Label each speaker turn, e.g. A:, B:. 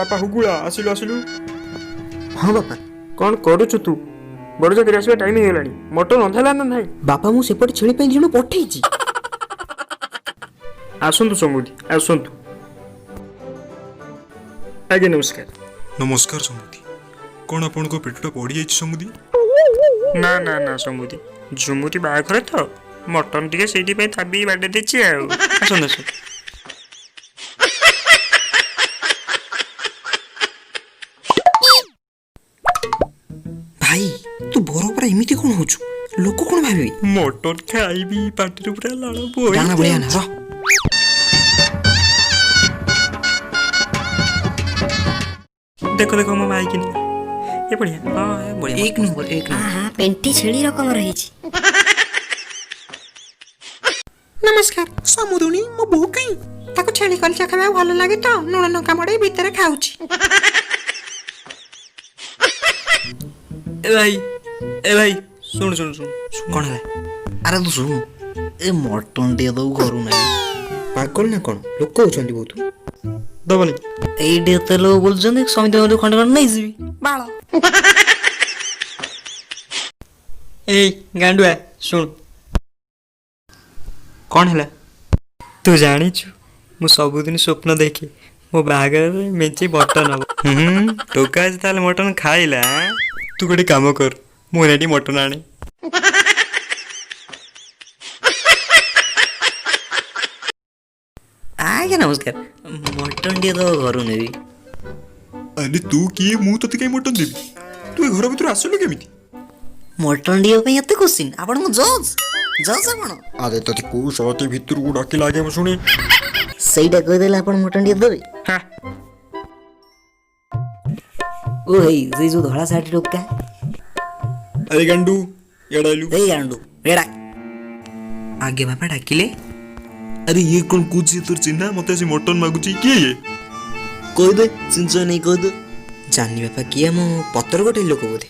A: ବାପା ହୁଗୁଳା, ଆସିଲୁ ଆସିଲୁ।
B: ହଁ ବାପା।
A: କ'ଣ କରୁଛୁ ତୁ? ବରଯାତ୍ରୀ ଆସିବା ଟାଇମ୍ ହେଇଗଲାଣି, ମଟନ ରନ୍ଧା ହେଲା ନା ନାହିଁ?
B: ବାପା, ମୁଁ ସେପଟେ ଛେଳି ପାଇଁ ଜଣ ପଠେଇଛି।
A: ଆସନ୍ତୁ ସମୁଦି, ଆସନ୍ତୁ। ଆଜ୍ଞା ନମସ୍କାର।
C: ନମସ୍କାର ସମୁଦି। କ'ଣ ଆପଣଙ୍କ ପେଟଟା ପଡ଼ିଯାଇଛି ସମୁଦି?
A: ନା ନା ନା ସମୁଦି, ଝୁମୁରି ବାହାଘର ତ ମଟନ ଟିକେ ସେଇଥିପାଇଁ ଥାବି ବାଡ଼େଇ ଦେଇଛି ଆଉ। ଆସନ୍ତୁ ଆସନ୍ତୁ।
B: ଭାଇ, ତୁ ବର ପୁରା ଏମିତି କ'ଣ ହଉଛୁ? ଲୋକ କ'ଣ ଭାବିବେ?
A: ମଟନ ଖାଇବି, ପାଟିରୁ ପୁରା ଲାଳ ବୋହି
B: ଡାଣା ବଳିଆ ନା ରହ।
A: ଦେଖ ଦେଖ, ମୋ ମାଇକିନି ଏ ବଢିଆ। ହଁ, ଏ ବଢିଆ।
B: ଏକ ନମ୍ବର, ଏକ ନମ୍ବର।
D: ଆହା, ପେଣ୍ଟି ଛେଳି ରକମର ହେଇଛି।
B: ନମସ୍କାର ସମୁଦୁଣୀ, ମୋ ବୋଉ କାଇଁ? ତାକୁ ଛେଳି କଲିଚା ଖାଇବାକୁ ଭଲ ଲାଗେ ତ, ଲୁଣ ଲଙ୍କା ମଡ଼େଇ ଭିତରେ ଖାଉଛି।
A: ଏ ଭାଇ, ଏ ଭାଇ, ଶୁଣୁ ଶୁଣୁ ଶୁଣୁ।
B: କ'ଣ ହେଲା? ଆରେ ତୁ ଶୁଣୁ, ଏ ମଟନ ଟିକେ ଦବୁ, ଘରୁ ନାହିଁ। ପାଗଳ ନା କ'ଣ? ଲୋକ ହଉଛନ୍ତି ବହୁତ।
A: ଦବନି।
E: ଏଇଠି ଏତେ ଲୋକ ବୁଲୁଛନ୍ତି, ସମିତିଙ୍କଠୁ ଖଣ୍ଡେ ଖଣ୍ଡେ ନେଇଯିବି ବାଳ।
A: ଏଇ ଗାଣ୍ଡୁଆ, ଶୁଣୁ।
B: କ'ଣ ହେଲା?
A: ତୁ ଜାଣିଛୁ, ମୁଁ ସବୁଦିନ ସ୍ୱପ୍ନ ଦେଖେ ମୋ ବାହାଘରରେ ମେଞ୍ଚେ ମଟନ ହବ। ହୁଁ, ଟୋକା ଆଜି ତାହେଲେ ମଟନ ଖାଇଲା ଆଁ? ତୁ ଗୋଟେ କାମ କର, ମୋ ନାଇଟି ମଟନ ଆଣେ।
E: ଆଜ୍ଞା ନମସ୍କାର, ମଟନ ଟିକେ ଦବ, ଘରୁ ନେବି।
C: ଆରେ ତୁ କିଏ? ମୁଁ ତୋତେ କାଇଁ ମଟନ ଦେବି? ତୁ ଏ ଘର ଭିତରୁ ଆସିଲୁ କେମିତି?
E: ମଟନ ଟିକେ ପାଇଁ ଏତେ କୋଶ୍ଚିନ୍? ଆପଣଙ୍କ ଜଜ୍, ଜଜ୍ ଆପଣ?
C: ଆରେ ତୋତେ କୋଉ ସତୀ ଭିତରକୁ ଡାକିଲା ଆଗେ ମୁଁ ଶୁଣି।
E: ସେଇଟା କହିଦେଲେ ଆପଣ ମଟନ ଟିକେ ଦେବେ?
A: ହଁ।
E: ଓ ହେଇ, ସେଇ ଯୋଉ ଧଳା ସାର୍ଟ ଟୋକା।
C: ଆରେ ଗାଣ୍ଡୁ, ଇଆଡ଼େ ଆଇଲୁ।
E: ଏଇ ଗାଣ୍ଡୁ ଏଡା।
B: ଆଜ୍ଞା ବାପା, ଡାକିଲେ?
C: ଆରେ ଇଏ କ'ଣ କହୁଛି ତୋର ଚିହ୍ନା? ମତେ ଆସି ମଟନ ମାଗୁଛି, କିଏ ଇଏ?
E: କହିଦେ, ଚିଞ୍ଚ ନେଇ କହିଦେ।
B: ଜାନି ବାପା କିଏ, ଆମ ପତର ଗୋଟେ ଲୋକ ବୋଧେ।